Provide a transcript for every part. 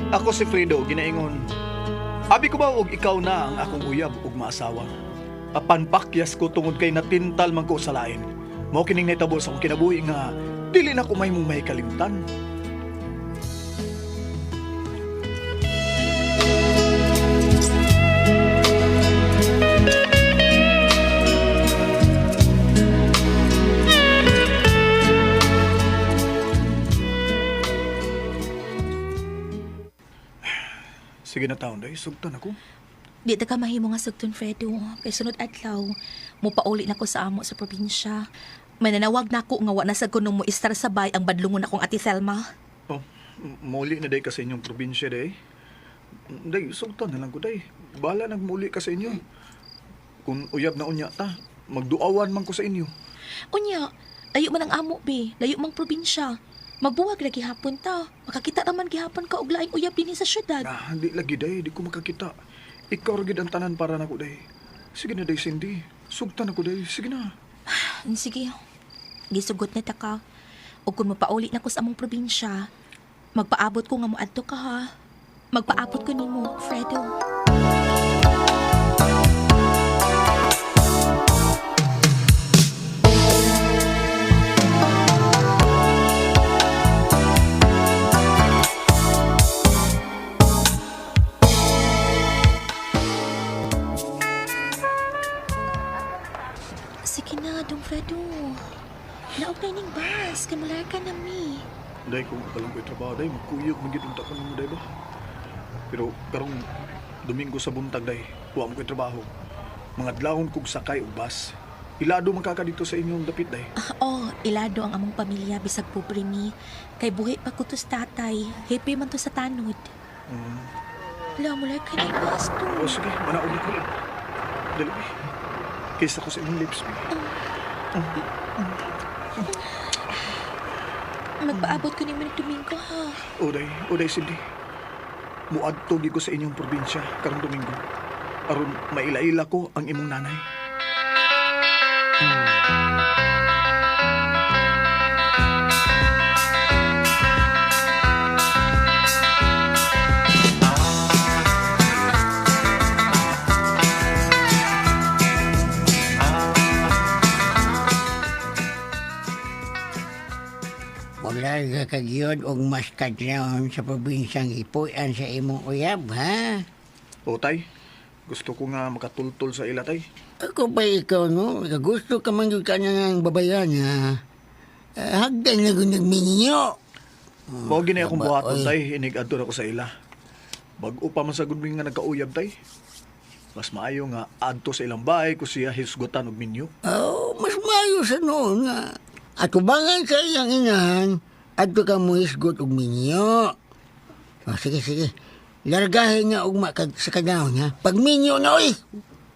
Ako si Fredo, ginaingon. Abi ko ba og ikaw na ang akong uyab ug maasawa? Apan pakyas ko tungod kay natintal man ko sa lain. Mao kining nahitabo sa akong kinabuhi nga dili na ko mahimong may kalimtan. Sige na taon day, sugtan ako. Di ta ka mahimo nga sugton, Fredo. Kay sunod adlaw, mupauli na ko sa amo sa probinsya. Mananawag na ko nga wa na sa kuno mo istar sabay ang badlungon akong Ate Thelma. Oh, muli na day ka sa inyong probinsya day. Day, sugtan na lang ko day. Bahala nagmuli ka sa inyo. Kung uyab na unya ta, magduawan man ko sa inyo. Unya, layo man ang amo be, layo mang probinsya. Magbuwag ra gihapon ta. Makakita naman gihapon ka og laing uyab dinhi sa syudad. Ah, di lagi day, di ko makakita. Ikaw ra gid ang tanan para nako day. Sige na day, Cindy. Sugtan ako day. Sige na. Sige, gisugot na ta ka. O kung mapauli na ko sa among probinsya, magpaabot ko nga moadto ka ha. Magpaabot ko nimo, Fredo. Sige na, Dong Fredo. Naog na ining bus, kamular ka na mi. Day, kung kalang ko'y trabaho day, magkuyog man gid unta ko nimo day ba. Pero karong Domingo sa buntag day, wa mo ko'y trabaho. Mga adlawon kog sakay og bus. Ilado man ka ka dito sa inyong dapit day. Ah, oh, ilado ang among pamilya bisag pobre mi. Kay buhi pa ko to sa tatay, happy man to sa tanod. Wala, mular ka na bus to. O sige, manaog na ko. Dali. eh. Kiss ako sa imong lips. Bi. Magpaabot ko nimo ng Domingo ha. Oday, oday Cindy. Muadto gyud ko sa inyong probinsya karong Domingo. Aron maila-ila ko ang imong nanay. Wala ka kagyod og mas kadlawon sa probinsyang ipuan sa imong uyab, ha? O tay, gusto ko nga makatultol sa ila tay. Ako ba ikaw, no? Gusto ka man yun ka na ng babayan, ha? Hagdan na kung nagminyo. Mao gini akong Aba, buhaton oy. tay, inig-adto na ko sa ila. Bag-o pa man sa gud mi nga nagkauyab tay. Mas maayo nga adto sa ilang bahay ko siya hisgutan og minyo. Oh, mas maayo sa noon nga. Atubangan sa iyang inahan, adto ka mo hisgot og minyo. Oh, sige, sige. Largahin nga ugma kag sa kadahon, ha? Pag minyo na, oy!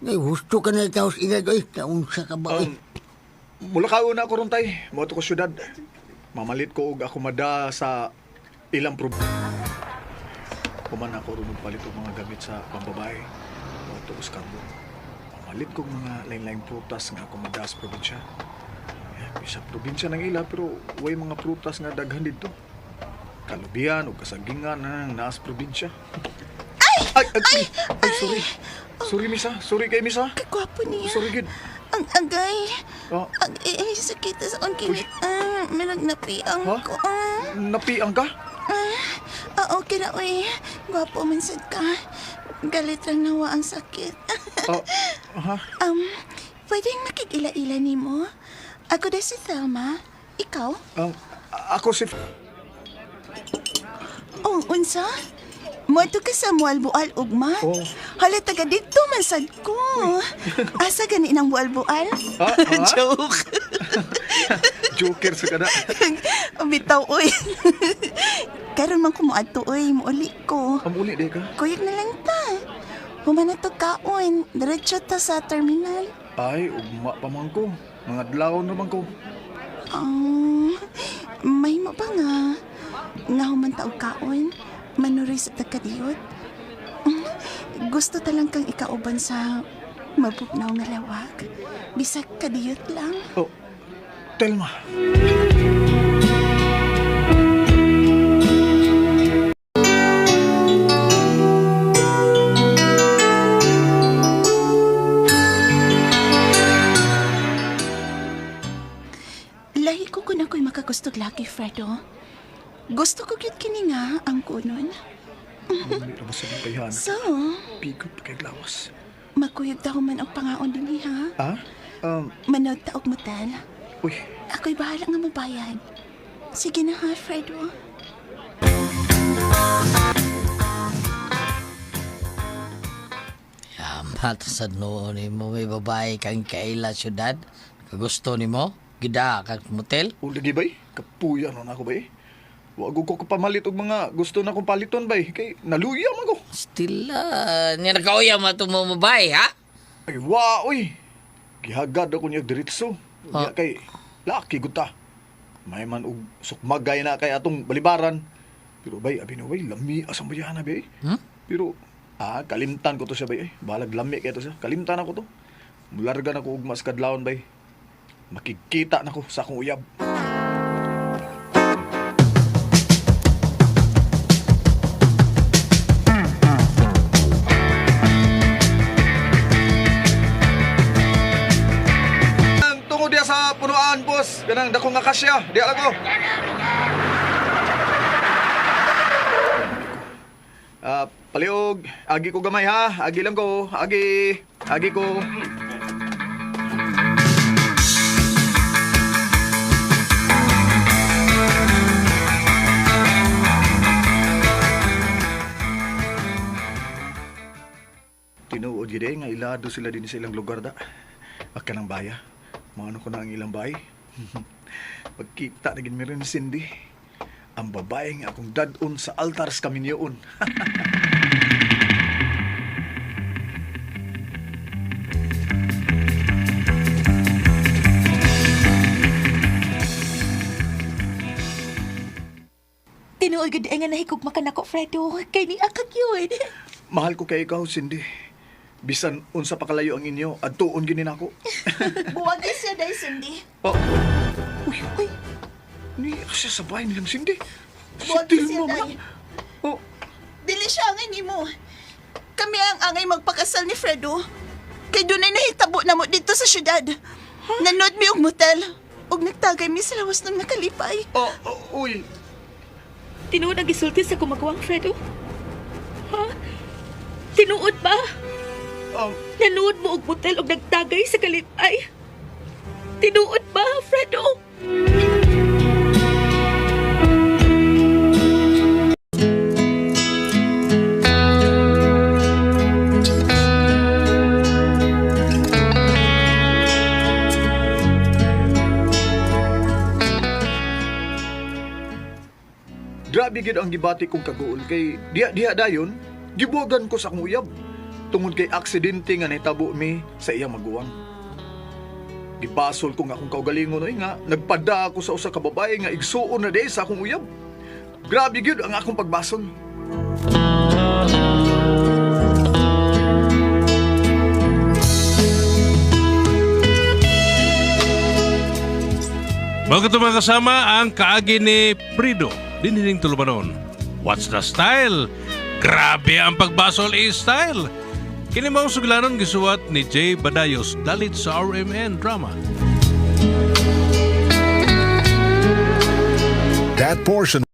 Ay, husto ka na taos edad, oy. Taon sa ka ba, oy? Mula kauna ako ron tay, moadto ko syudad. Mamalit ko og akomada sa ilang prob. Kuman ako ron palit og mga gamit sa pambabae. Moadto ko sa Carbon. Mamalit ko og mga lain-laing prutas nga akomada sa probinsya. Eh, Sa probinsya ng ila pero way mga prutas nga daghan didto. Kalubian o kasagingan na nang naas probinsya. Ay! Ay! Ay! Ay, sorry. Sorry, misa. Sorry kay misa. Kagwapo niya. Sorry, gid. Ang agay. Oh, Ang eh, sakit sa akong kilit. Ah, merag napiang Ha? ko. Ah, napiang ka? ah, okay na, uy. Gwapo man sad ka. Galit lang nawa ang sakit. Oh, ha? um, pwedeng makikila-ila nimo? Ako na si Thelma. Ikaw? Ako si... Oh, unsa? Moadto ka sa Mualbual, ugma? Oh. Hala, taga dito man sad ko. Asa gani ng Mualbual? Ah, ah? Joke. Joker sa kada. Bitaw, uy. Karon man ko moadto, uy. Muuli ko. Amuli, di ka? Kuyog na lang ta. Humana to kaon. Diretso ta sa terminal. Ay, ugma pa man ko. Mga adlawon naman ko. May mo ba nga? Nga human ta og kaon. Manuroy sa tagkadiyot. Gusto ta lang kang ikauban sa mabugnaw nga lawak. Bisag kadiyot lang. Oh, Telma. Fredo. Gusto ko gyud kini nga ang kunon. Hindi na ba sa bayhan? So, Pigot pa kay lawas. magkuyog ta man og pangaon dinhi ha. Ah? Manood ta og motel. Uy, Ako'y bahala nga mobayad. Sige na ha, Fredo. Amat sa noon ni mo may babae kang kaila syudad. Kagusto ni mo? Gida kag motel? ulagi bay? Kapuya nun ako bay. Wag ko kapamalit og mga gusto na kong paliton bay. Kay naluya man ko. Stila, niya nakauya mo ito mo babae, ha? Ay, wa, uy. Gihagad ako niya diretso. Unya kay laki gud ta. May man og sukmagay na kay atong balibaran. Pero bay, abi na bay, lami asang bayana bay. Hmm? Pero kalimtan ko to siya bay. Ay, balag lami kay to siya. Kalimtan ako to. Mularga na ko og mas kadlawon bay. Makikita na ko sa akong uyab. Ang tungo diya sa punuan, boss. Ganang dako nga kasya. Diya lang ko. Paliog, agi ko gamay ha. Agi lang ko. Agi. Agi ko. Tinuod gid eh, nga ilado sila din sa ilang lugar da. Baka ng baya. Maano ko na ang ilang bay. Pagkita na gid meron ni Cindy. Ang babae nga akong dadon sa altar sa kaminyoon. Tinuod gud ay nga nahigugma ka nako, Fredo. Kay ni akag yun. Mahal ko kay ikaw, Cindy. Bisan unsa pa kalayo ang inyo, adtuon gini nako. Buwag siya dahil, Cindy. Oh. Uy, uy. Ni siya sa bahay nilang Cindy. Buwag Sitil siya, mo man. Day. Oh, Dili siya angay nimo. Kami ang angay magpakasal ni Fredo. Kay dunay nahitabo na mo dito sa syudad. Nanood mi og motel. Og nagtagay mi sa lawas ng nakalipay. oh, oh, uy. Tinuod ang gisulti sa kumagawang, Fredo. Ha? Tinuod ba? Nanood mo og motel og nagtagay sa kalipay. Tinuod ba, Fredo? Grabe gid ang gibati kong kaguol kay diha diha dayon gibuwagan ko sa akong uyab tungod kay aksidente nga nahitabo mi sa iyang maguwang. Gibasol ko nga akong kaugalingon oy nga nagpada ako sa usa ka babae nga igsuon na di sa akong uyab. Grabe gyud ang akong pagbasol. Mga mga kasama ang kaagi ni Prido, dinhining tulumanon. What's the style? Grabe ang pagbasol is style. Kini mao suglanon gisuwat ni Jay Badayos dalit sa RMN Drama. That portion